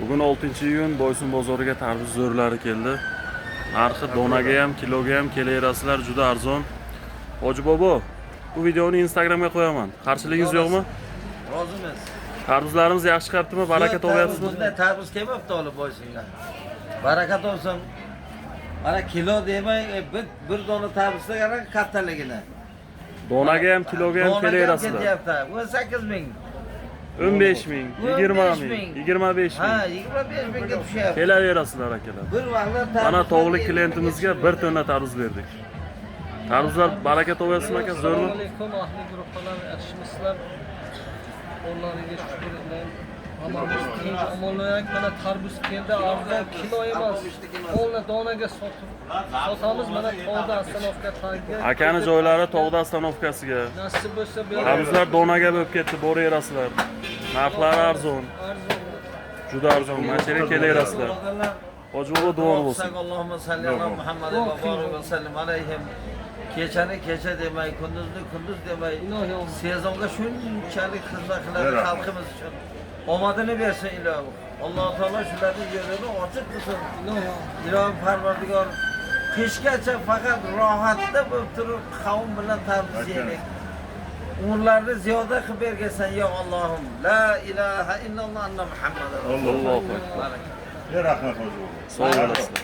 Bugun 6-iyun Boysun bozoriga tarvuz zo'rlari keldi. Narxi donaga ham, kiloga ham kelaverasizlar, juda arzon. Hoji bobo, bu videoni Instagramga qo'yaman. Qarshiligingiz yo'qmi? Rozimiz. Tarvuzlarimiz yaxshi chiqyaptimi? Baraka topyapsizmi? Bunday tarvuz kelmabdi olib Boysunga. Baraka topsin. Mana kilo demay, bir dona tarvuzga qarang kattaligini. Donaga ham, kiloga ham Donaga ham kelaverasizlar. ketyapti. 18 ming. 15 ming, 20 15 ming, ming. 25 Ha, ming. 25 mingga tushyapti. Kelaverasizlar akalar. Bir vaqtlar Mana tarvuzlar tog'lik 50 klientimizga mingga 1 tonna tarvuz berdik. Tarvuzlar baraka topyapsizmi aka, zo'rmi? Assalomu alaykum ahli guruhlar, yaxshimisizlar? Allohga shukr ilayim. Hammamiz tinch omonlik. Mana tarvuz keldi, arzon kilo emas. Polni donaga sotib sotamiz. Mana tog'da ostanovka tagiga. Akani joylari tog'da ostanovkasiga. Nasib bo'lsa bu yoqqa Tarvuzlar donaga bo'lib ketdi, boraverasizlar. Narxlari arzon, arzon. Juda arzon. Mana shu yerga kelaverasizlar. Birodarlar, Hoji bobo duo bo'lsin. Allohumma salli ala Muhammad va barik va sallim alayhim. Kechani kecha demay, kunduzni kunduz demay, Ilohi omin. Sezonga shunchalik xizmat qiladi xalqimiz uchun. Omadini bersin ilohim. Alloh taolo shularning yo'lini ochiq qilsin. Ilohi omin. Ilohim Parvardigor qishgacha faqat rohatda bo'lib turib qavm bilan tarvuz yeylik. Umrlarni ziyoda qilib bergansan yo Allohim. La ilaha illalloh anna Muhammadar Allohu akbar. Baraka. Rahmat, hoji bobo. Sog' bo'lasizlar.